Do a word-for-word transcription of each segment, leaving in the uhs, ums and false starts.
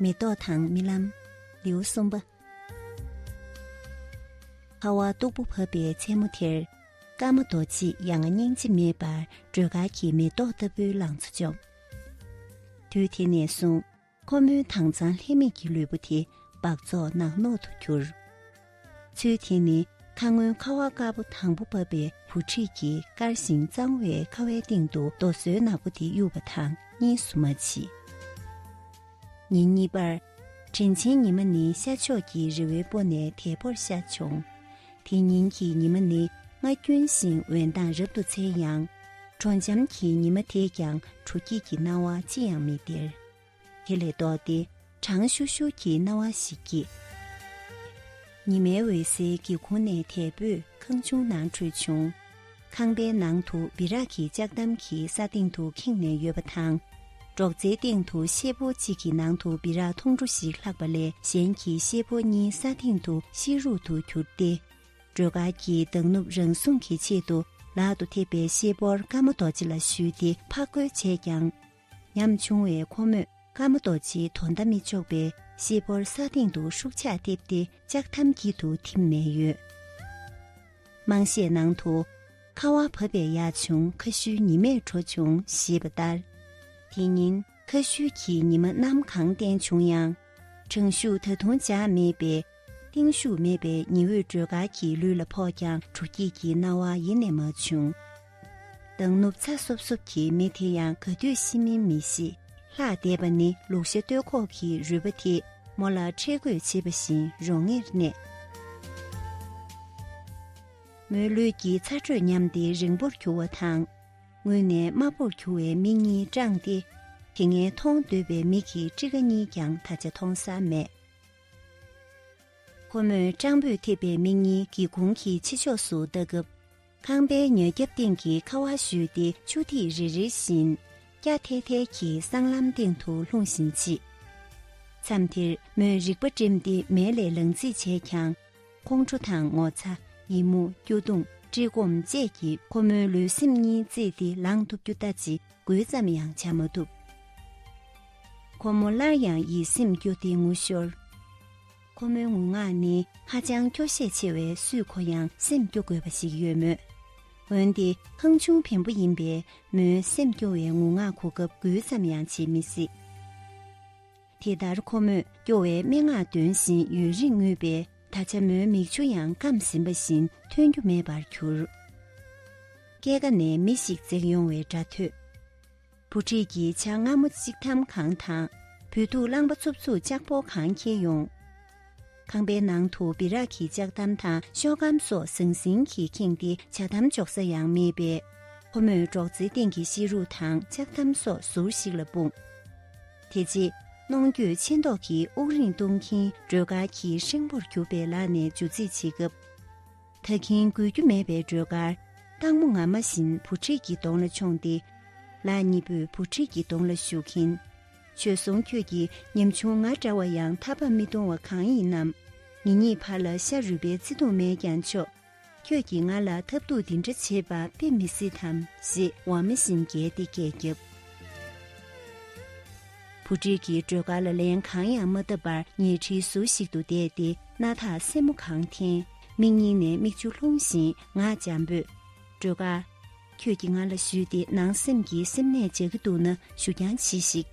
མེ་ཏོག་དང་རྨི་ལམ། ལེའུ་གསུམ་པ། ཁ་བ་སྟུག་པོ་བབས་པའི་མཚན་མོ་དེར། ཀརྨ་རྡོ་རྗེས་ཡ་ང་སྙིང་རྗེ་མེད་པར་སྒྲོལ་དཀར་གྱི་མེ་ཏོག་ལྟ་བུའི་ལང་ཚོ་བཅོམ། དུས་དེ་ནས་བཟུང་ཁོ་མོའི་དྭངས་གཙང་ལྷད་མེད་ཀྱི་ལུས་པོ་དེ་འབག་བཙོག་ནག་ནོག་ཏུ་གྱུར། ཚུལ་དེ་ནི་ཁ་སྔོན་ཁ་བ་དཀར་པོ་དང་པོ་བབས་པའི་བུ་ཁྲིད་ཀྱིས་དཀར་ཞིང་གཙང་བའི་ཁ་བའི་སྟེང་དུ་རྡོ་སོལ་ནག་པོ་དེ་གཡུགས་པ་དང་གཉིས་སུ་མ་མཆིས། ཉིན་གཉིས་པར། དྲིན་ཆེན་ཉི་མ་ནི་ཤར་ཕྱོགས་ཀྱི་རི་བོའི་སྤོ་ནས་དལ་པོར་ཤར་བྱུང་། དེ་ཉིན་གྱི་ཉི་མ་ནི་སྔར་རྒྱུན་བཞིན་འོད་མདངས་རབ་ཏུ་འཚེར་ཡང་། དྲོ་འཇམ་གྱི་ཉི་མ་དེས་ཀྱང་དྲོ་སྐྱིད་ཀྱི་སྣང་བ་ཅི་ཡང་མི་སྟེར། དེ་ལས་ལྡོག་སྟེ་གྲང་ཤུར་ཤུར་གྱི་སྣང་བ་ཞིག་སྐྱེས། ཉི་མའི་འོད་ཟེར་སྒེའུ་ཁུང་ནས་དལ་པོས་ཁང་ཆུང་ནང་འཕྲོས་བྱུང་། ཁང་པའི་ནང་དུ་སྦི་རག་གི་ལྕགས་ཐམ་གྱིས་ས་སྟེང་དུ་ཁེངས་ནས་ཡོད་པ་དང་། སྒྲོག་ཙེའི་སྟེང་དུ་ཤེལ་ཕོར་གཅིག་གི་ནང་དུ་སྦི་རག་ཐུང་འབྲུ་ཞིག་ལྷག་པ་ལས་གཞན་གྱི་ཤེལ་ཕོར་གཉིས་ས་སྟེང་དུ་ཤེལ་རུག་ཏུ་གྱུར་ཏེ། སྒྲོལ་དཀར་གྱིས་མདང་ནུབ་རང་སྲུང་གི་ཆེད་དུ་ལག་ཏུ་ཐེབས་པའི་ཤེལ་ཕོར་ཀརྨ་རྡོ་རྗེ་ལ་གཞུས་ཏེ་ཕར་རྒོལ་བྱས་ཀྱང་། ཉམ་ཆུང་བའི་ཁོ་མོས་ཀརྨ་རྡོ་རྗེའི་དོ་ཟླ་མི་ཆོག་པའི་ཤེལ་ཕོར་ས་སྟེང་དུ་ཤུགས་ཆག་ཐེབས་ཏེ་ལྕགས་ཐམ་དཀྱིལ་དུ་ཐིམ་ནས་ཡོད། དམངས་གཞས་ནང་དུ། ཁ་བ་བབས་པས་ཡར་བྱུང་ཁ་ཤུལ་ཉི་མས་དྲོ་བྱུང་ཞེས་པ་ལྟར། དེ་ཉིན་ཁ་ཤུལ་གྱི་ཉི་མ་གནམ་གང་བསྟན་བྱུང་ཡང་། གྲང་ཤུགས་ད་དུང་འཇགས་མེད་པས། གཏིང་ཤུགས་མེད་པའི་ཉི་འོད་སྒྲོལ་དཀར་གྱི་ལུས་ལ་ཕོག་ཀྱང་དྲོ་སྐྱིད་ཀྱི་སྣང་བ་ཡེ་ནས་མ་བྱུང་། མདང་ནུབ་ཚ་སོབ་སོབ་ཀྱི་མེ་དེ་ཡང་ག་དུས་ཤི་མིན་མི་ཤེས། ལྷག་བསྡད་པ་ནི་ལུག་ཤ་སྟོད་ཁོག་གི་རུས་པ་དེས་མོ་ལ་ཁྲེལ་དགོད་བྱེད་པ་བཞིན་རོ་ལངས་ནས། མོའི་ལུས་ཀྱི་ཚ་དྲོད་ཉམས་ཏེ་རིང་པོར་གྱུར་བ་དང་། སྔོན་ནས་དམར་པོར་གྱུར་བའི་མིག་གཉིས་སྐྲངས་ཏེ། དེ་སྔའི་མཐོང་འདོད་པའི་མིག་གི་དཀྲིས་ཀ་གཉིས་ཀྱང་ད་ཆ་མཐོང་ས་མེད། ཁོ་མོས་སྐྲང་སྤོས་ཐེབས་པའི་མིག་གཉིས་སྒེའུ་ཁུང་གི་ཕྱི་ཕྱོགས་སུ་ལྟ་སྐབས། ཁང་པའི་ཉོ་རྒྱབ་སྟེང་གི་ཁ་བ་གཞུས་ཏེ་ཆུ་ཐིགས་རེ་རེ་བཞིན་སྐྱ་ཐལ་ཐལ་གྱི་སྲང་ལམ་སྟེང་དུ་ལྷུང་བཞིན་མཆིས། མཚམས་དེར་མོས་རིག་པ་བསྒྲིམས་ཏེ་མལ་ལས་ལངས་རྩིས་བྱས་ཀྱང་། ཁོང་ཁྲོ་དང་ངོ་ཚ། ཡི་མུག་སྐྱོ་གདུང་བཀྲེས་སྐོམ་བཅས་ཀྱིས་ཁོ་མོའི་ལུས་སེམས་གཉིས་གཙེས་ཏེ་ལངས་ཐུབ་རྒྱུ་ལྟ་ཅི་འགུལ་ཙམ་ཡང་བྱ་མ་ཐུབ། ཁོ་མོ་སླར་ཡང་ཡིད་སེམས་སྐྱོ་སྟེ་ངུ་ཤོར། ཁོ་མོའི་ངུ་ངག་ནི་ཧ་ཅང་སྐྱོ་ཤས་ཆེ་བས་སུས་གོ་ཡང་སེམས་སྐྱོ་དགོས་པ་ཞིག་ཡོད་མོད། འོན་ཏེ་ཁང་ཆུང་བེམ་པོ་ཡིན་པས་མོའི་སེམས་སྐྱོ་བའི་ངུ་ངག་གོ་སྐབས་འགུལ་ཙམ་ཡང་བྱེད་མི་སྲིད། དེ་ལྟར་ཁོ་མོས་སྐྱོ་བའི་སྨྲེ་སྔགས་འདོན་བཞིན་ཡུན་རིང་ངུས་པས། ད་ཆ་མོའི་མིག་ཆུ་ཡང་སྐམ་ཟིན་པ་བཞིན་ཐོན་རྒྱུ་མེད་པར་གྱུར། སྐྱེས་ཀ་ནས་མི་ཞིག་འཛེགས་ཡོང་བའི་སྒྲ་ཐོས། བུ་ཁྲིད་ཀྱིས་ཇ་མངར་མོ་གཅིག་ཐམ་གང་དང་། བོད་ཐུག་རླངས་པ་འཚུབ་འཚུབ་ལྕགས་ཕོར་གང་འཁྱེར་ཡོང་། ཁང་པའི་ནང་དུ་སྦི་རག་གི་ལྕགས་ཐམ་དང་ཤོག་སྒམ་སོགས་ཟང་ཟིང་གིས་ཁེངས་ཏེ་ཇ་ཐམ་འཇོག་ས་ཡང་མེད་པས། ཁོ་མོས་སྒྲོག་ཙེའི་སྟེང་གི་ཤེལ་རུག་དང་ལྕགས་ཐམ་སོགས་ཟུར་ཞིག་ལ་སྤུངས། དེ་རྗེས་གནོང་འགྱོད་ཆེ་མདོག་གིས་དབུགས་རིང་གཏོང་གིན་སྒྲོལ་དཀར་གྱིས་ཧྲེང་པོར་གྱུར་པའི་ལག་ནས་འཇུ་རྩིས་བྱེད་སྐབས། ད་གིན་འགུལ་རྒྱུ་མེད་པའི་སྒྲོལ་དཀར། སྟག་མོ་ངར་མ་བཞིན་བུ་ཁྲིད་ཀྱི་གདོང་ལ་མཆོངས་ཏེ། ལག་གཉིས་པོས་བུ་ཁྲིད་ཀྱི་གདོང་ལ་གཞུ་གིན། བྱོལ་སོང་། ཁྱོད་ཀྱིས་ཉམ་ཆུང་ང་འདྲ་བ་ཡང་ཐར་པ་མི་གཏོང་བ་གང་ཡིན་ནམ། ངེད་གཉིས་བར་ལ་ཤ་རུས་པའི་བརྩེ་དུང་མེད་ཀྱང་ཆོག་ཁྱོད་ཀྱིས་ང་ལ་ཐབས་སྡུག་འདི་འདྲ་བྱེད་པ་དཔེ་མི་སྲིད་དམ་ཞེས་འོ་མ་བཞིན་བརྒྱལ་ཏེ་སྐད་བརྒྱབ། བུ་ཁྲིད་ཀྱིས་སྒྲོལ་དཀར་ལ་ལན་གང་ཡང་མ་བཏབ་པར་ཉལ་ཁྲིའི་ཟུར་ཞིག་ཏུ་བསྡད་དེ་སྣ་ཐག་སེན་མོ་གང་འཐེན། མིག་གཉིས་ནས་མིག་ཆུ་ལྷུང་བཞིན་ངག་འཇམ་པོས། སྒྲོལ་དཀར། ཁྱོད་ཀྱིས་ང་ལ་ཞུས་ཏེ་ནང་སེམས་ཀྱི་སེམས་ནད་བྱ་གི་འདུག་ན་ཞུ་རྐྱང་བྱེད་ཞིག་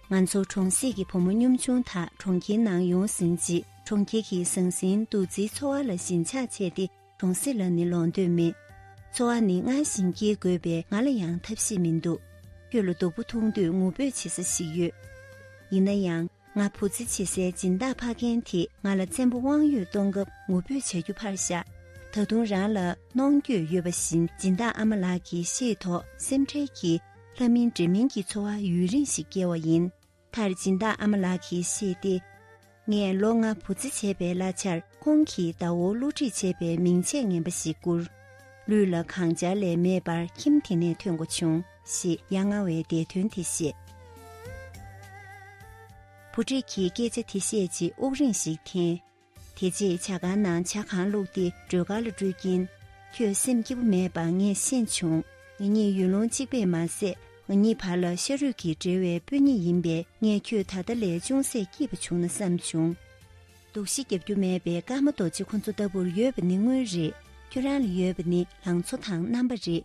ང་ཚོ་གྲོང་གསེབ་ཀྱི་བུ་མོ་གཉོམ་ཆུང་དག་གྲོང་ཁྱེར་ནང་ཡོང་ཟིན་རྗེས་གྲོང་ཁྱེར་གྱི་ཟང་ཟིང་འདུ་འཛིའི་འཚོ་བ་ལ་ཞེན་ཆགས་ཆེ་སྟེ། གྲོང་གསེབ་ལ་ནི་ལོག་འདོད་མེད། འཚོ་བ་ནི་སྔར་བཞིན་སྐྱེལ་དགོས་པས་ང་ལ་ཡང་ཐབས་ཤེས་མི་འདུག་ཁྱོད་ལ་སྡུག་པོ་མཐོང་དུས་ངུ་འབོད་བྱེད་ས་ཞིག་ཡོད། ཡིན་ན་ཡང་ང་བུ་རྫི་བྱེད་སའི་སྦྱིན་བདག་ཕ་རྒན་དེས་ང་ལ་བཙན་པོ་དབང་ཡོད་གཏོང་སྐབས་ངུ་འབོད་བྱ་རྒྱུ་ཕར་བཞག་ད་དུང་རང་ལ་གནོང་འགྱོད་ཡོད་པ་བཞིན་སྦྱིན་བདག་ཨ་མ་ལགས་ཀྱི་ཤེས་ཐོག་སེམས་ཁྲལ་གྱིས་ལྷ་མིན་འདྲེ་མིན་གྱི་འཚོ་བ་ཡུན་རིང་ཞིག་སྐྱེལ་བ་ཡིན། མཐར་སྦྱིན་བདག་ཨ་མ་ལགས་ཀྱིས་བཤད་དེ། ངས་ལོ་ལྔ་བུ་རྫི་བྱས་པའི་གླ་ཆར་ཁོང་གིས་ཟླ་བོར་བསླུ་བྲིད་བྱས་པའི་མིང་ཆད་ངན་པ་ཞིག་བསྐུར། ལུས་ལ་གང་སྦྱར་ལས་མེད་པར་ཁྱིམ་དེ་ནས་ཐོན་དགོས་བྱུང་ཞེས་ཡ་ང་བའི་འདས་དོན་དེ་བཤད། བུ་ཁྲིད་ཀྱིས་སྐད་ཆ་དེ་བཤད་རྗེས་དབུགས་རིང་ཞིག་འཐེན། དེ་རྗེས་ཇ་ཁང་ནང་ཇ་གང་བླུགས་ཏེ་སྒྲོལ་དཀར་ལ་སྤྲོད་ཀྱིན། ཁྱོད་སེམས་སྐྱིད་པོ་མེད་པ་ངས་ཤེས་བྱུང་། ངེད་གཉིས་ཡུལ་ལུང་གཅིག་པས་མ་ཟད། ང་གཉིས་བར་ལ་ཤ་རུས་ཀྱི་འབྲེལ་བའི་སྤུན་ཉེ་ཡིན་པས། ངས་ཁྱོད་ད་ལྟ་ལས་ཅུང་ཟད་སྐྱིད་པ་བྱུང་ན་བསམ་བྱུང་། སྡུག་ཤི་རྒྱབ་རྒྱུ་མེད་པའི་ཀརྨ་རྡོ་རྗེ་ཁོ་ཚོ་ལྟ་བུར་ཡོད་པ་ནི་དངོས་རེད། ཁྱོད་རང་ལ་ཡོད་པ་ནི་ལང་ཚོ་དང་རྣམ་པ་རེད།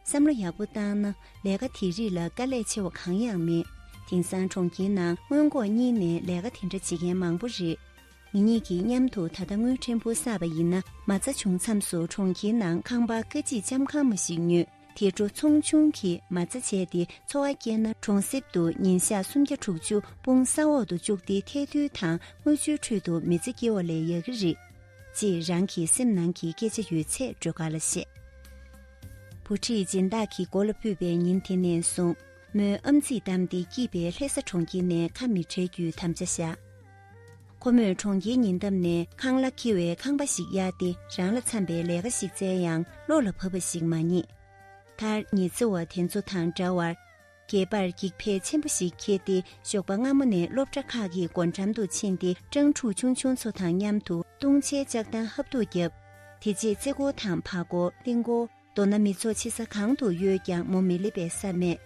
བསམ་བློ་ཡག་པོ་བཏང་ན། ལས་ཀ་དེ་རིགས་ལ་དཀའ་ལས་ཆེ་བ་གང་ཡང་མེད། དེང་སང་གྲོང་ཁྱེར་ནང་སྔོན་འགོག་གཉིས་ནས་ལས་ཀ་དེ་འདྲ་བྱེད་མཁན་མང་པོ་རེད། ངེད་གཉིས་ཀྱིས་མཉམ་དུ་ད་ལྟ་དངུལ་ཕྲན་བུ་བསགས་པ་ཡིན་ན། མ་རྩ་བྱུང་མཚམས་སུ་གྲོང་ཁྱེར་ནང་ཁང་པ་ཀ་གཅིག་ལྕམ་ཁང་མ་ཞིག་ཉོས། དེ་འཕྲོ་ཚོང་ཆུང་གིས་མ་རྩ་བྱས་ཏེ་འཚོ་བ་སྐྱེལ་ན། གྲོང་གསེབ་ཏུ་ཉིན་ཞག་སུམ་བརྒྱ་དྲུག་ཅུ་དཔུང་ས་འོག་ཏུ་བཅུག་སྟེ། ཐལ་རྡུལ་དང་དངུལ་ཆུའི་ཁྲོད་དུ་མི་ཚེ་སྐྱེལ་བ་ལས་ཡག་གི་རེད། ཅེས་རང་གི་སེམས་ནང་གི་སྐད་ཆ་ཡོད་ཚད་སྒྲོལ་དཀར་ལ་བཤད། བུ་ཁྲིད་སྦྱིན་བདག་གི་མགོ་ལ་ཕུད་པའི་ཉིན་དེ་ནས་བཟུང་། མོས་ཨམ་ཚིག་བསྡམས་ཏེ། སྐྱིད་པའི་ལྷ་ས་གྲོང་ཁྱེར་ནས་ཁ་མི་བྲལ་རྒྱུའི་དམ་བཅའ་བཞག་ཁོ་མོས་གྲོང་ཁྱེར་ཉེ་འདབས་ནས་ཁང་གླ་འཁྱེར་བའི་ཁང་པ་ཞིག་གཡར་ཏེ། རང་ལ་འཚམ་པའི་ལས་ཀ་ཞིག་བཙལ་ཡང་བློ་ལ་བབས་པ་ཞིག་མ་རྙེད། མཐར་ཉི་ཚེ་བ་དེ་ཚོ་དང་འདྲ་བར། སྒལ་པར་འགྱིག་ཕད་ཆེན་པོ་ཞིག་འཁྱེར་ཏེ། ཞོགས་པ་སྔ་མོ་ནས་སློབ་གྲྭ་ཁག་གི་སྒོ་འགྲམ་དུ་ཕྱིན་ཏེ། སྤྲང་ཕྲུག་ཆུང་ཆུང་ཚོ་དང་མཉམ་དུ་བཏུང་བྱའི་ལྕགས་དང་ཧབ་ཐུག་བརྒྱབ། དེ་རྗེས་རྩེ་སྐོར་དང་བར་སྐོར། གླིང་སྐོར། མདོར་ན་མི་ཚོགས་ཆེ་ས་གང་དུ་ཡོད་ཀྱང་མོ་མི་སླེབས་པའི་ས་མེད།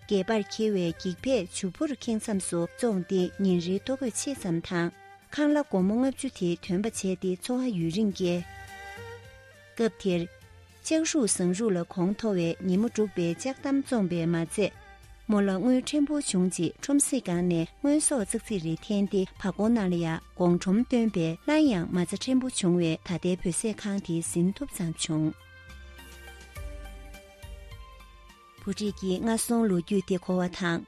སྒལ་པར་འཁྱེར་བའི་འགྱིག་ཕད་ཇུ་ཕུར་ཁེངས་མཚམས་སུ་བཙོངས་ཏེ། ཉིན་རེའི་ལྟོ་གོས་ཆེ་ཙམ་དང་། ཁང་གླ་སྒོར་མོ་ལྔ་བཅུ་དེ་ཐོན་པ་བྱས་ཏེ། འཚོ་བ་ཡུན་རིང་བསྐྱལ། སྐབས་དེར། ལྕགས་ཧྲུག་ཟངས་ཧྲུག་ལ་གོང་མཐོ་བས། ཉིན་མོ་དྲུག་པའི་ལྕགས་ཐམ་བཙོངས་པས་མ་ཚད། མོ་ལ་དངུལ་ཕྲན་བུ་བྱུང་རྗེས། ཁྲོམ་གཟིགས་སྒང་ནས་དངོས་ཟོག་ཙག་ཙིག་རེ་འཐེན་ཏེ། བར་སྐོར་ནང་ལ་ཡང་སྒོང་ཁྲོམ་བཏོན་པས། སླར་ཡང་མ་རྩ་ཕྲན་བུ་བྱུང་བས། ད་ལྟའི་བོད་ཟས་ཁང་དེ་ཟིན་ཐུབ་ཙམ་བྱུང་། བུ་ཁྲིད་ཀྱི་སྔ་སོང་ལོ་རྒྱུས་དེ་གོ་བ་དང་།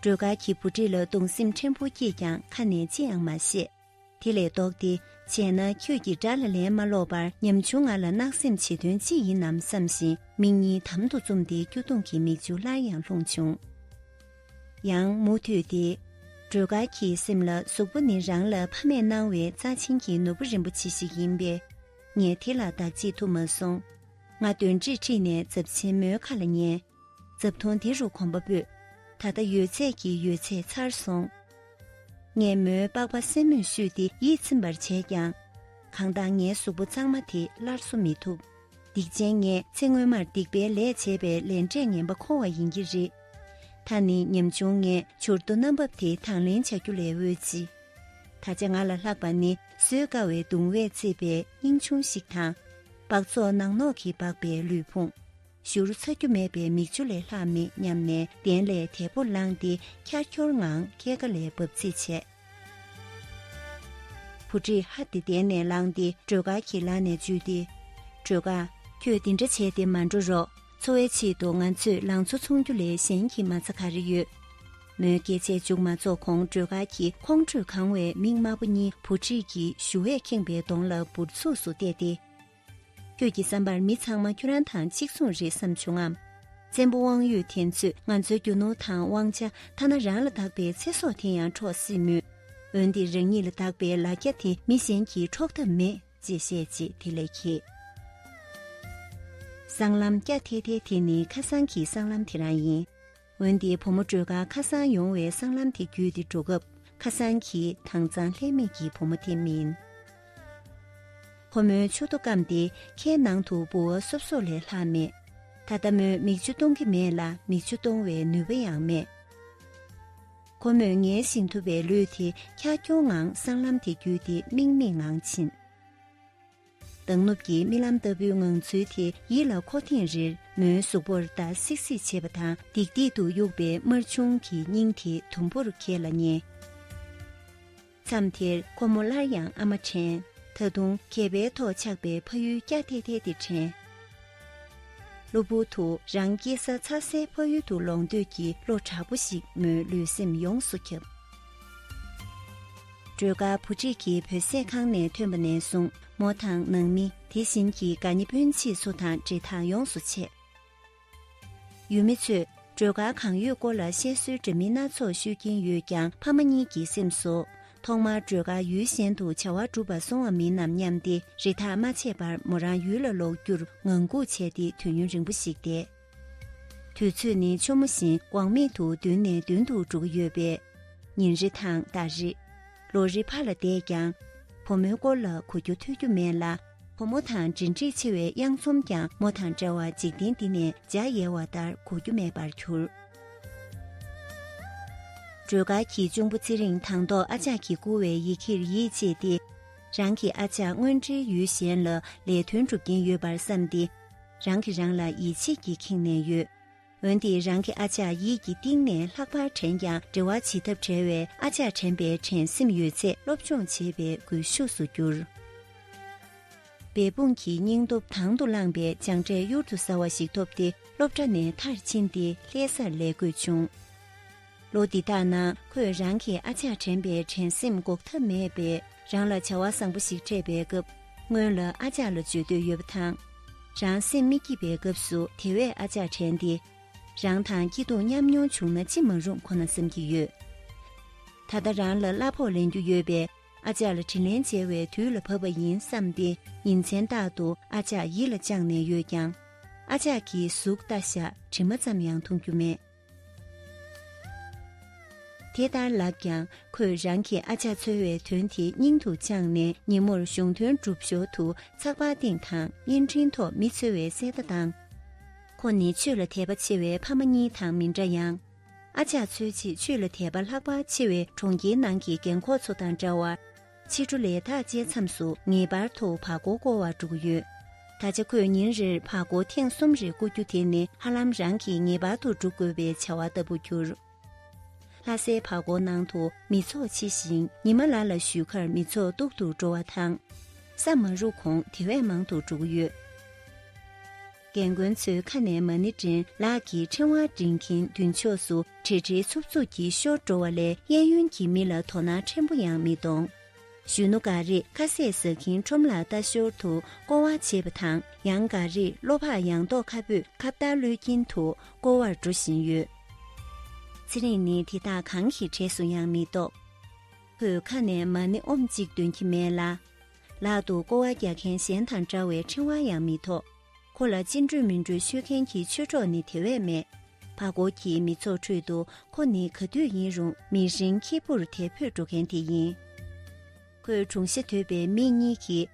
སྒྲོལ་དཀར་གྱིས་བུ་ཁྲིད་ལ་གདུང་སེམས་ཕྲན་བུ་སྐྱེས་ཀྱང་ཁ་ནས་ཅི་ཡང་མ་བཤད། དེ་ལས་ལྡོག་སྟེ། བྱས་ན་ཁྱོད་ཀྱིས་དགྲ་ལ་ལན་མ་སློག་པར། ཉམ་ཆུང་ང་ལ་བརྣག་སེམས་བྱེད་དོན་ཅི་ཡིན་ནམ་བསམ་བཞིན། མིག་གཉིས་དམ་དུ་བཙུམས་ཏེ། སྐྱོ་གདུང་གི་མིག་ཆུ་སླར་ཡང་ལྷུང་བྱུང་། ཡང་མུ་མཐུད་དེ། སྒྲོལ་དཀར་གྱི་སེམས་ལ། གཟུགས་པོ་ནི་རང་ལ་ཕ་མས་གནང་བའི་རྩ་ཆེན་གྱི་ནོར་བུ་རིན་པོ་ཆེ་ཞིག་ཡིན་པས། ངས་དེ་ལ་བདག་གཅེས་ཐུབ་མ་སོང་། ང་གདོན་འདྲེས་ཁྲིད་ནས་རྫབ་ཆེན་མོའི་ཁ་ལ་ཉལ། རྫབ་དོང་དེ་རུ་གོམ་པ་སྤོས། ད་ལྟ་ཡོད་ཚད་ཀྱི་ཡོད་ཚད་ཚར་སོང་། ངས་མོའི་པགས་པ་སེན་མོས་བཤུས་ཏེ་ཡིད་ཚིམ་པར་བྱས་ཀྱང་། གང་ལྟར་ངའི་གཟུགས་པོ་གཙང་མ་དེ་སླར་གསོ་མི་ཐུབ། སྡིག་ཅན་ངས་ཚེ་སྔོན་མར་སྡིག་པའི་ལས་བྱས་པའི་ལས་འབྲས་ངན་པ་འཁོར་བ་ཡིན་གྱི་རེད། ད་ནི་ཉམ་ཆུང་ངས་འབྱོར་ཐོ་རྣམ་འབབ་དེ་དང་ལེན་བྱ་རྒྱུ་ལས་འོས་ཅི། ད་ཆ་ང་ལ་ལྷག་པ་ནི་བཟོད་དཀའ་བའི་གདུང་བས་གཙེས་པའི་སྙིང་ཆུང་ཞིག་དང་། སྦགས་བཙོག་ནག་ནོག་གིས་སྦགས་པའི་ལུས་ཕུང་། བཞུར་ཚ་རྒྱུ་མེད་པའི་མིག་ཆུ་ལས་ལྷག་མེད་སྙམ་ནས། གདན་ལས་དལ་པོར་ལངས་ཏེ། ཁྱར་ཁྱོར་ངང་སྐྱེས་སྐར་ལ་འབབ་རྩིས་བྱས། བུ་ཁྲིད་ཧ་དེ་གདན་ནས་ལངས་ཏེ། སྒྲོལ་དཀར་གྱི་ལག་ནས་འཇུས་ཏེ། སྒྲོལ་དཀར། ཁྱོད་འདི་འདྲ་བྱས་ཏེ་མ་འགྲོ་རོགས། འཚོ་བའི་ཆེད་དུ་ང་ཚོས་ལང་ཚོ་འཚོང་རྒྱུ་ལས་གཞན་གྱི་མ་རྩ་ག་རེ་ཡོད། མོའི་སྐད་ཆས་མཇུག་མ་རྫོགས་གོང་། སྒྲོལ་དཀར་གྱི་ཁོང་ཁྲོས་གང་བའི་མིག་དམར་པོ་གཉིས་བུ་ཁྲིད་ཀྱི་ཞུ་བས་ཁེངས་པའི་གདོང་ལ་འབུར་ཚུགས་སུ་གཏད་དེ། ཁྱོད་ཀྱི་བསམ་པར་མི་ཚང་མ་ཁྱོད་རང་དང་གཅིག་མཚུངས་རེད་བསམ་བྱུང་ངམ། བཙན་པོ་དབང་ཡོད་དེ་ཚོས་ང་ཚོའི་རྒྱུ་ནོར་དང་དབང་ཆ། ཐ་ན་རང་ལ་བདག་པའི་ཚེ་སྲོག་དེ་ཡང་འཕྲོག་སྲིད་མོད། འོན་ཏེ་རང་ཉིད་ལ་བདག་པའི་ལ་རྒྱ་དེ་མི་གཞན་གྱིས་འཕྲོག་ཐབས་མེད། ཅེས་བཤད་རྗེས་དེ་ལས་ཁྱེད། སྲང་ལམ་སྐྱ་ཐེ་ཐེ་དེ་ནི་ཁ་སང་གི་སྲང་ལམ་དེ་རང་ཡིན། འོན་ཏེ་བུ་མོ་སྒྲོལ་དཀར་ཁ་སང་ཡོང་བའི་སྲང་ལམ་དེ་བརྒྱུད་དེ་འགྲོ་སྐབས། ཁ་སང་གི་དྭངས་གཙང་ལྷད་མེད་ཀྱི་བུ་མོ་དེ་མིན། ཁོ་མོའི་མཆུ་ཏོ་སྐམ་སྟེ་ཁའི་ནང་དུ་ལྦུ་བ་སོབ་སོབ་ལས་ལྷག་མེད། ད་ལྟ་མོས་མིག་ཆུ་གཏོང་གི་མེད་ལ། མིག་ཆུ་གཏོང་བའི་ནུས་པ་ཡང་མེད། ཁོ་མོས་ངལ་ཞིང་དུབ་པའི་ལུས་དེ་ཁྱར་ཁྱོར་ངང་སྲང་ལམ་དེ་བརྒྱུད་དེ་རྨིག་རྨིག་ངང་ཕྱིན། མདང་ནུབ་ཀྱི་རྨི་ལམ་ལྟ་བུའི་ངང་ཚུལ་དེ་ཡིད་ལ་འཁོར་ཐེངས་རེར། མོའི་གཟུགས་པོར་འདར་སིག་སིག་བྱེད་པ་དང་། ལྡིག་ལྡིག་ཏུ་གཡུགས་པའི་དམར་ཆུང་གི་སྙིང་དེ་དུམ་བུར་འགྱེལ་ལ་ཉེ། མཚམས་དེར་ཁོ་མོ་སླར་ཡང་ཨ་མ་དྲན། ད་དུང་གད་པའི་ཐོག་ཆགས་པའི་ཕ་ཡུལ་སྐྱ་ཐེ་ཐེ་དེ་དྲན། གློ་བུར་དུ་རང་སྐྱེས་ས་ཚ་སའི་ཕ་ཡུལ་དུ་ལོག་འདོད་ཀྱི་བློ་དྲག་པོ་ཞིག་མོའི་ལུས་སེམས་ཡོངས་སུ་ཁྱབ། སྒྲོལ་དཀར་བུ་ཁྲིད་ཀྱི་བོད་ཟས་ཁང་ནས་ཐོན་པ་ནས་བཟུང་། མོ་དང་ནང་མི། དེ་བཞིན་གྱི་དགའ་ཉེ་སྤུན་མཆེད་ཚོ་དང་འབྲེལ་ཐག་ཡོངས་སུ་ཆད། ཡུལ་མི་ཚོས་སྒྲོལ་དཀར་གང་ཡོད་སྐོར་ལ་བཤད་སྲོལ་འདྲ་མིན་སྣ་ཚོགས་ཤོད་ཀྱིན་ཡོད་ཀྱང་། ཕ་མ་གཉིས་ཀྱི་སེམས་སུ། ཐོག་མར་སྒྲོལ་དཀར་ཡུལ་གཞན་དུ་བྱ་བ་སྒྲུབ་པར་སོང་བ་མིན་ནམ་སྙམ་སྟེ། རེ་ཐག་མ་ཆད་པར་མོ་རང་ཡུལ་ལ་ལོག་རྒྱུར་ངང་སྒུག་བྱས་ཏེ། དུས་ཡུན་རིང་པོ་ཞིག་འདས། དུས་ཚོད་ནི་ཆུ་མོ་བཞིན་དབང་མེད་དུ་མདུན་ནས་མདུན་དུ་འགྲོ་གི་ཡོད་པས། ཉིན་རེ་དང་ཟླ་རེ། ལོ་རེ་ཕར་ལ་འདས་ཀྱང་། བུ་མོའི་སྐོར་ལ་གོ་རྒྱུ་ཐོས་རྒྱུ་མེད་ལ། བུ་མོ་དང་འབྲེལ་འདྲིས་ཆེ་བའི་གཡང་ཚོམ་ཀྱང་མོ་དང་འདྲ་བར་འཇིག་རྟེན་འདི་ནས་འཇའ་ཡལ་བ་ལྟར་གོ་རྒྱུ་མེད་པར་གྱུར། སྒྲོལ་དཀར་གྱི་གཅུང་པོ་ཚེ་རིང་དང་ཐོག་ཨ་ཅག་གིས་བསྐུར་བའི་ཡི་གེར་ཡིད་ཆེས་ཏེ། རང་གི་ཨ་ཅག་དངོས་འབྲེལ་ཡུལ་གཞན་ལ་ལས་དོན་སྒྲུབ་ཀྱིན་ཡོད་པར་བསམས་ཏེ། རང་གིས་རང་ལ་ཡིད་ཆེས་ཀྱིས་ཁེངས་ནས་ཡོད། འོན་ཏེ་རང་གི་ཨ་ཅག་ཡིད་ཀྱི་གཏིང་ནས་ལྷག་པར་དྲན་ཀྱང་འབྲེལ་བ་བྱེད་ཐབས་བྲལ་བས། ཨ་ཅག་དྲན་པའི་དྲན་སེམས་ཡོད་ཚད་སློབ་སྦྱོང་བྱེད་པའི་སྒུལ་ཤུགས་སུ་གྱུར། འབད་འབུངས་ཀྱི་སྙིང་སྟོབས་དང་དུ་བླངས་པས་སྦྱངས་འབྲས་གཡུར་དུ་ཟ་བ་ཞིག་ཐོབ་སྟེ། སློབ་གྲྭ་ནས་མཐར་ཕྱིན་ཏེ་ལྷ་སར་ལས་བགོས་བྱུང་། ལོ་འདི་དག་ནང་ཁོས་རང་གི་ཨ་ཅག་དྲན་པའི་དྲན་སེམས་འགོག་ཐབས་མེད་པས། རང་ལ་བྱ་བ་བཟང་པོ་ཞིག་འཕྲད་པའི་སྐབས་སྔོན་ལ་ཨ་ཅག་ལ་བརྗོད་འདོད་ཡོད་པ་དང་། རང་སེམས་མི་སྐྱིད་པའི་སྐབས་སུ་དེ་བས་ཨ་ཅག་དྲན་ཏེ། རང་དང་སྐྱིད་སྡུག་མཉམ་མྱོང་བྱུང་ན་ཅི་མ་རུང་ཁོ་ན་བསམ་གྱི་ཡོད། ད་ལྟ་རང་ལ་གླ་ཕོགས་ལེན་རྒྱུ་ཡོད་པས། ཨ་ཅག་ལ་དྲིན་ལན་འཇལ་བའི་དུས་ལ་བབ་པ་ཡིན་བསམ་སྟེ། ཉིན་མཚན་རྟག་ཏུ་ཨ་ཅག་ཡིད་ལ་བཅངས་ནས་ཡོད་ཀྱང་། ཨ་ཅག་གིས་གཟུགས་ལྟ་ཤ་དྲི་མ་ཙམ་ཡང་འཐུང་རྒྱུ་མེད། དེ་ལྟར་ལགས་ཀྱང་ཁོས་རང་གི་ཨ་ཅག་འཚོལ་བའི་དོན་དེ་སྙིང་དུ་བཅངས་ནས། ཉིན་མོར་གཞུང་དོན་སྒྲུབ་ཞོར་དུ་ཚགས་པར་སྟེང་དང་བརྙན་འཕྲིན་ཐོག་མི་འཚོལ་བའི་གསལ་བརྡ་བཏང་། ཁོ་ནི་ཆོས་ལ་དད་པ་ཆེ་བའི་ཕ་མ་གཉིས་དང་མི་འདྲ་ཡང་། ཨ་ཅག་འཚོལ་ཆེད་ཆོས་ལ་དད་པ་ལྷག་པར་ཆེ་བའི་གྲོང་ཁྱེར་ནང་གི་རྒན་འཁོགས་ཚོ་དང་འདྲ་བར། ཕྱི་དྲོ་ལས་ཐག་བཅད་མཚམས་སུ་ངེས་པར་དུ་བར་སྐོར་སྐོར་བར་འགྲོ་གི་ཡོད། ད་ཆ་ཁོས་ཉིན་རེར་བར་སྐོར་ཐེངས་གསུམ་རེ་སྐོར་རྒྱུ་དེ་ནི་ཧ་ལམ་རང་གིས་ངེས་པར་དུ་འགྲོ་དགོས་པའི་བྱ་བ་ལྟ་བུར་གྱུར། ལྷ་སའི་བར་སྐོར་ནང་དུ་མི་ཚོགས་ཆེ་ཞིང་། ཉི་མ་ལ་ལ་བཞུད་ཁར་མི་ཚོགས་སྡུག་ཏུ་འགྲོ་བ་དང་། ས་མ་རུབ་གོང་དེ་བས་མང་དུ་འགྲོ་གི་ཡོད། རྒན་རྒོན་ཚོའི་ཁ་ནས་མ་ཎི་འདྲེན་ལག་གི་ཕྲེང་བ་འདྲེན་མཁན་མདུན་ཕྱོགས་སུ་བྲེལ་བྲེལ་འཚུབ་འཚུབ་ཀྱིས་ཤོར་འགྲོ་བ་ལས། གཡས་གཡོན་གྱི་མི་ལ་དོ་སྣང་ཕྲན་བུ་ཡང་མི་གཏོང་། གཞོན་ནུ་འགའ་རེས་ཁ་ཟས་ཟ་གིན་ཁྲོམ་ལ་ལྟ་ཞོར་དུ་སྐོར་བ་བྱེད་པ་དང་། ཡང་འགའ་རེས་གློ་བག་ཡང་ཏོག་ཁ་སྤོས་ཁ་བརྡ་གློད་ཀྱིན་དུ་སྐོར་བར་འགྲོ་བཞིན་ཡོད། ཚེ་རིང་ནི་དེ་དག་གང་གི་གྲས་སུ་ཡང་མི་གཏོགས། ཁོས་ཁ་ནས་མ་ཎི་ཨོམ་གཅིག་འདོན་གྱི་མེད་ལ། ལག་ཏུ་སྐོར་བ་རྒྱག་མཁན་གཞན་དང་འདྲ་བའི་ཕྲེང་བ་ཡང་མི་ཐོགས། ཁོ་ལ་ཅི་འདྲ་མི་འདྲ་ཤོད་མཁན་གྱི་ཆོས་གྲོགས་ནི་དེ་བས་མེད། བར་སྐོར་གྱི་མི་ཚོགས་ཁྲོད་དུ་ཁོ་ནི་ག་དུས་ཡིན་རུང་མི་རིང་ཁྱི་པུར་དལ་བུད་འགྲོ་མཁན་དེ་ཡིན། ཁོས་གྲུང་ཤ་དོད་པའི་མིག་གཉིས་ཀྱིས་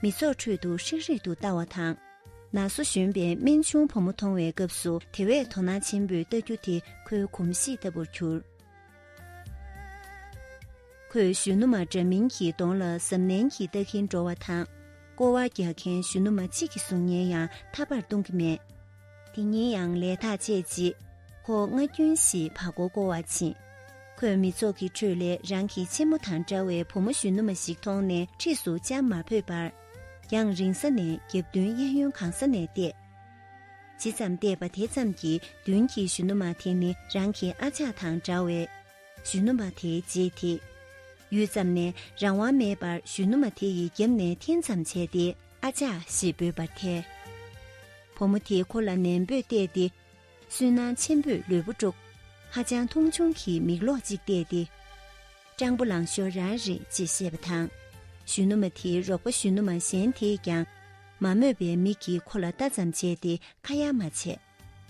མི་ཚོགས་ཁྲོད་དུ་ཧྲིག་ཧྲིག་ཏུ་ལྟ་བ་དང་། ན་སོ་གཞོན་པའི་སྨན་ཆུང་བུ་མོ་མཐོང་བའི་སྐབས་སུ་དེ་བས་དོ་སྣང་ཆེན་པོས་ལྟ་རྒྱུ་དེ་ཁོའི་གོམས་གཤིས་ལྟ་བུར་གྱུར། ཁོས་གཞོན་ནུ་མ་འདྲ་མིན་གྱི་གདོང་ལ་གཟབ་ནན་གྱིས་ལྟ་གིན་འགྲོ་བ་དང་། སྐོར་བ་རྒྱག་མཁན་གཞོན་ནུ་མ་གཅིག་གི་གཟུགས་བརྙན་ཡང་ཐར་པར་གཏོང་གི་མེད། དེ་ཉིན་ཡང་ལས་ཐག་བཅད་རྗེས། ཁོ་སྔ་རྒྱུན་བཞིན་བར་སྐོར་སྐོར་བར་ཕྱིན། ཁོས་མི་ཚོགས་ཀྱི་ཁྲོད་ལས་རང་གི་ཆེན་མོ་དང་འདྲ་བའི་བུ་མོ་གཞོན་ནུ་མ་ཞིག་མཐོང་ནས་འཁྲིས་སུ་བཅར་མ་ཕོད་པར། ཡང་རིང་ས་ནས་རྒྱབ་མདུན་གཡས་གཡོན་གང་ས་ནས་བལྟས། ཇི་ཙམ་བལྟས་པ་དེ་ཙམ་གྱིས་མདུན་གྱི་གཞོན་ནུ་མ་དེ་ནི་རང་གི་ཨ་ཅག་དང་འདྲ་བས། གཞོན་ནུ་མ་དེའི་རྗེས་དེད། ཡུད་ཙམ་ནས་རང་དབང་མེད་པར་གཞོན་ནུ་མ་དེ་ཡི་རྒྱབ་ནས་འཐེན་ཙམ་བྱས་ཏེ། ཨ་ཅག་ཞེས་འབོད་པར་ཐལ། བུ་མོ་དེས་ཁོ་ལ་ནན་པོས་བལྟས་ཏེ། སུན་སྣང་ཆེན་པོས་ལུས་པོ་དཀྲུགས། ཧ་ཅང་མཐོང་ཆུང་གིས་མིག་ལོག་ཅིག་བལྟས་ཏེ། སྤྲང་པོ་ལང་ཤོར་རང་རེད་ཅེས་བཤད་པ་དང་། གཞོན་ནུ་མ་དེའི་རོགས་པ་གཞོན་ནུ་མ་གཞན་དེས་ཀྱང་། མ་མོས་པའི་མིག་གིས་ཁོ་ལ་ལྟ་ཙམ་བྱས་ཏེ་ཁ་ཡ་མ་བྱས།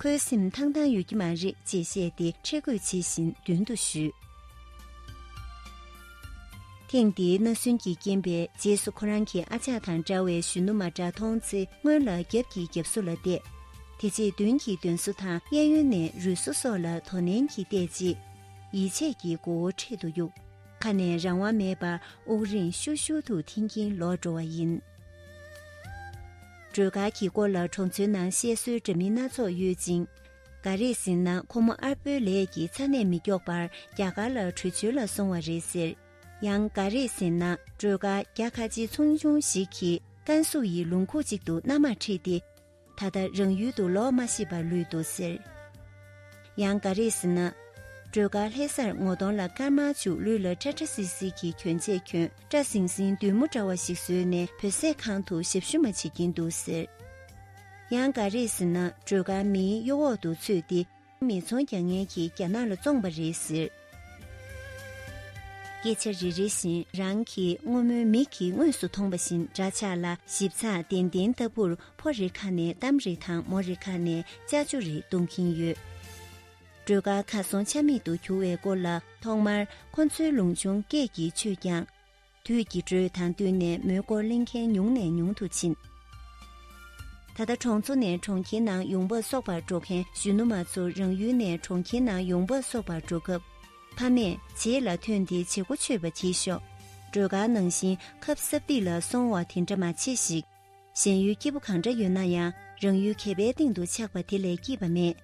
ཁོའི་སེམས་ཐང་ཐང་ཡོད་ཀྱི་མ་རེད་ཅེས་བཤད་དེ་ཁྲེལ་དགོད་བྱེད་བཞིན་མདུན་དུ་བཞུད། ཐེངས་འདིའི་མནའ་ཟོན་གྱི་རྐྱེན་པས་རྗེས་སུ་ཁོ་རང་གི་ཨ་ཅག་དང་འདྲ་བའི་གཞོན་ནུ་མ་འདྲ་མཐོང་ཚེ་སྔོན་ལ་རྒྱབ་ཀྱི་རྒྱབ་སོ་ལ་བལྟས། དེ་རྗེས་མདུན་གྱི་མདུན་སོ་དང་གཡས་གཡོན་ནས་རུས་སོ་སོགས་ལ་དོ་ནན་གྱིས་བལྟས་རྗེས། ཡིད་ཆེས་ཀྱི་མགོ་བོ་འཕྲེད་དུ་གཡུགས། ཁ་ནས་རང་དབང་མེད་པར་དབུགས་རིང་ཤུར་ཤུར་དུ་འཐེན་གྱིན་ལོག་འགྲོ་བ་ཡིན། སྒྲོལ་དཀར་གྱི་སྐོར་ལ་གྲོང་ཚོའི་ནང་བཤད་སྲོལ་འདྲ་མིན་སྣ་ཚོགས་ཡོད་ཅིང་། འགའ་རེས་ཟེར་ན་ཁོ་མོ་ཨར་པོའི་ལས་ཀྱི་ཚ་ནད་མི་མགྱོགས་པར་རྒྱ་གར་ལ་བྲོས་བྱོལ་ལ་སོང་བ་རེད་ཟེར། ཡང་འགའ་རེས་ཟེར་ན་སྒྲོལ་དཀར་རྒྱ་ཁ་ཆེ་ཚོང་ཆུང་ཞིག་གིས་ཀན་སུའུ་ཡི་ལུང་ཁུག་ཅིག་ཏུ་མནའ་མར་ཁྲིད་དེ། ད་ལྟ་རང་ཡུལ་དུ་ལོག་མ་ཤེས་པར་ལུས་འདུག་ཟེར། ཡང་འགའ་རེས་ཟེར་ན། སྒྲོལ་དཀར་ལྷ་སར་ངོ་གདོང་ལ་དཀར་དམར་བྱུག་ལུས་ལ་སྐྲ་སྐྲ་སིལ་སིལ་གྱི་གྱོན་ཆས་གྱོན། སྐྲ་ཟིང་ཟིང་མདུང་མོ་འདྲ་བ་ཞིག་བཟོས་ནས་བོད་ཟས་ཁང་དུ་ཞབས་ཞུ་མ་བྱེད་ཀྱིན་འདུག་ཟེར། ཡང་འགའ་རེས་ཟེར་ན་སྒྲོལ་དཀར་མིའི་གཡོ་འོག་ཏུ་ཚུད་དེ། མི་ཚོང་རྒྱག་མཁན་གྱིས་རྒྱ་ནག་ལ་བཙོངས་པ་རེད་ཟེར། སྐད་ཆ་རེ་རེ་བཞིན་རང་གི་སྔོན་མའི་མིག་གིས་དངོས་སུ་མཐོང་བ་བཞིན་འདྲ་ཆགས་ལ་ཞིབ་ཚགས་ཏན་ཏན་ལྟ་བུར་ཕོ་རེ་ཁ་ནས་གཏམ་རེ་དང་མོ་རེ་ཁ་ནས་ཅ་ཅོ་རེ་གཏོང་གིན་ཡོད། སྒྲོལ་དཀར་ཁ་སོང་ཆ་མེད་དུ་གྱུར་བའི་སྐོར་ལ་ཐོག་མར་ཁོ་ཚོའི་ལུང་ཆུང་སྐད་ཀྱིས་ཆོད་ཀྱང་། དུས་ཀྱི་འགྲོས་དང་བསྟུན་ནས་མོའི་སྐོར་གླེང་མཁན་ཉུང་ནས་ཉུང་དུ་ཕྱིན། ད་ལྟ་གྲོང་ཚོ་ནས་གྲོང་ཁྱེར་ནང་ཡོང་འབབ་གསོག་པར་འགྲོ་མཁན་གཞོན་ནུ་མ་ཚོ་རང་ཡུལ་ནས་གྲོང་ཁྱེར་ནང་ཡོང་འབབ་གསོག་པར་འགྲོ་སྐབས། ཕ་མས་རྗེས་ལ་ཐོན་ཏེ་བྱེད་སྒོ་ཆོད་པ་བྱེད་ཤོག་སྒྲོལ་དཀར་ནང་བཞིན་ཁབ་སབ་ཏིག་ལ་སོང་བ་དེ་འདྲ་མ་བྱེད་ཞིག་གཞན་ཡུལ་སྐྱིད་པོ་གང་འདྲ་ཡོད་ན་ཡང་རང་ཡུལ་གད་པའི་སྟེང་དུ་ཆགས་པ་དེ་ལས་སྐྱིད་པ་མེད།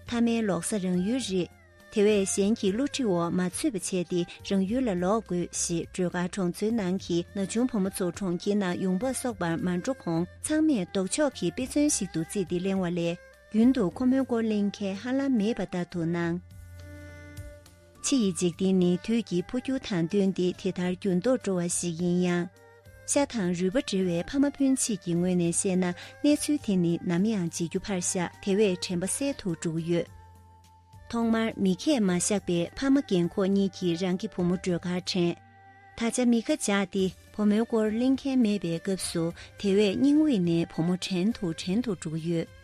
མཐའ་མའི་ལོག་ས་རང་ཡུལ་རེད། དེ་བས་གཞན་གྱི་བསླུ་བྲིད་འོག་མ་ཚུད་པ་བྱས་ཏེ་རང་ཡུལ་ལ་ལོག་དགོས་ཞེས་སྒྲོལ་དཀར་གྲོང་ཚོའི་ནང་གི་ན་ཆུང་བུ་མོ་ཚོ་གྲོང་ཁྱེར་ནང་ཡོང་འབབ་གསོག་པར་མ་འགྲོ་གོང་ཚང་མས་ལྡོག་ཕྱོགས་ཀྱི་དཔེ་མཚོན་ཞིག་ཏུ་བརྩིས་ཏེ་གླེང་བ་ལས་རྒྱུན་དུ་ཁོ་མོའི་སྐོར་གླེང་མཁན་ཧ་ལམ་མེད་པ་ལྟར་དུ་སྣང་། ཕྱི་ཡི་འཇིག་རྟེན་ནི་དུས་ཀྱི་འཕོ་འགྱུར་དང་བསྟུན་ཏེ་དེ་ལྟར་འགྱུར་ལྡོག་འགྲོ་བ་ཞིག་ཡིན་ཡང་། ཤ་དང་རུས་པ་འབྲེལ་བའི་ཕ་མ་སྤུན་མཆེད་ཀྱི་ངོས་ནས་བཤད་ན་གནས་ཚུལ་དེ་ནི་ནམ་ཡང་བརྗེད་རྒྱུ་ཕར་བཞག་དེ་བས་དྲན་པ་གསལ་དུ་འགྲོ་གི་ཡོད། ཐོག་མར་མི་ཁས་མ་བཞག་པའི་ཕ་མ་རྒན་འཁོགས་གཉིས་ཀྱིས་རང་གི་བུ་མོ་སྒྲོལ་དཀར་དྲན། ད་ཆ་མི་ཁ་བྱག་སྟེ་བུ་མོའི་སྐོར་གླེང་མཁན་མེད་པའི་སྐབས་སུ་དེ་བས་སྙིང་དབུས་ནས་བུ་མོ་དྲན་དུ་དྲན་དུ་འགྲོ་གི་ཡོད།